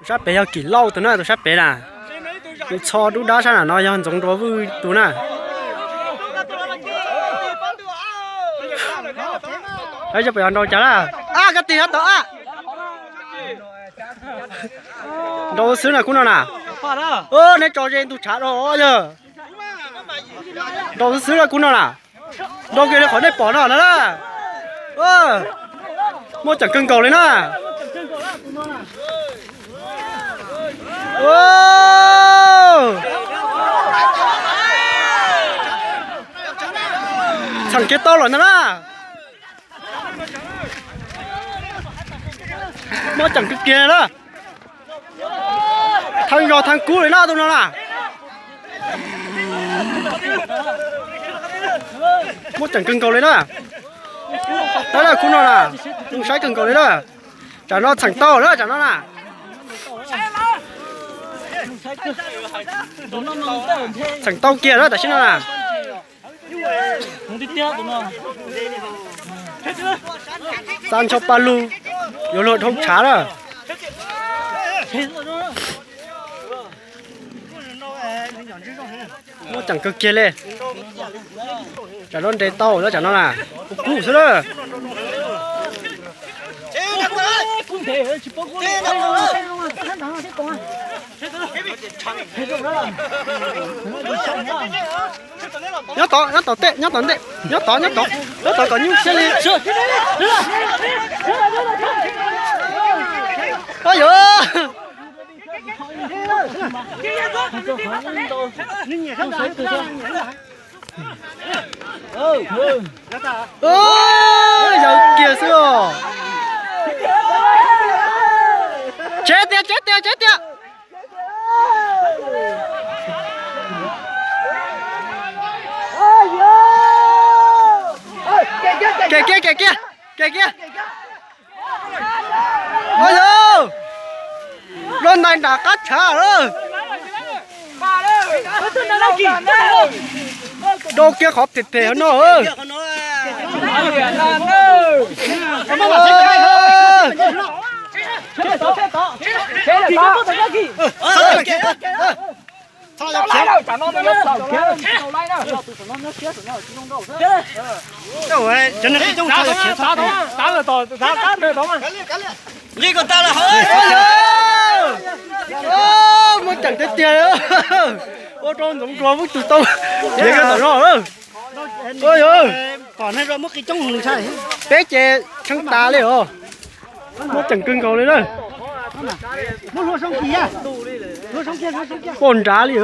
Tus sab pem yog Kim Lauj tus na, tus sab pem na. Tus txho dub dab sab nram no yog Ntxoov Nrua Vwj tus na. Ab, yog pem yog nrau cas na? Ab, koj tig no tau ab. Nrau xwb na khub no na. Neb tso ze ntug tshav rau yog. Nrau xwb xwb na khub no na. Nrau kiag li qhov nej pom no na na. Muaj ceem kawg nkaus li na. Txheem kiag tau lawm ntag na. Muaj ceem kawg kiag na. Thaj zog thaj kub li na tus no na. Muaj ceem kawg nkaus li na. Tab laj khub no na, zoo saib kawg nkaus li na. Tsam no txheem tau na, tsam no na. Txheem tau kiag na tam sim no na. Xa ncho pa lug, yuav luag dhau tshav na. Muaj ceem kawg kiag li. Tsam no nres tau na, tsam no na. Kub xwb na. Nyob tod, nyob tod tej, nyob tod ntej, nyob tod, nyob tod, nyob tod kom nyuj siab li. Ab yuav. Yawg kiag xwb os. Tsev tiag, tsev tiag, tsev tiag. Kem kiag, kem kiag, kem kiag. Ua yog, lub ntais nram qab tshav lawm. Rau kiag qhov phem phem no. Nqi kom tas lawm hauv. Muaj ceem tiag tiag. Ua rau Ntxoov Nruas Vwj tus tau khiav kiag tom no. Peb ces tsheej tas li os. Muaj ceem kawg nkaus li na. Poj nrad li.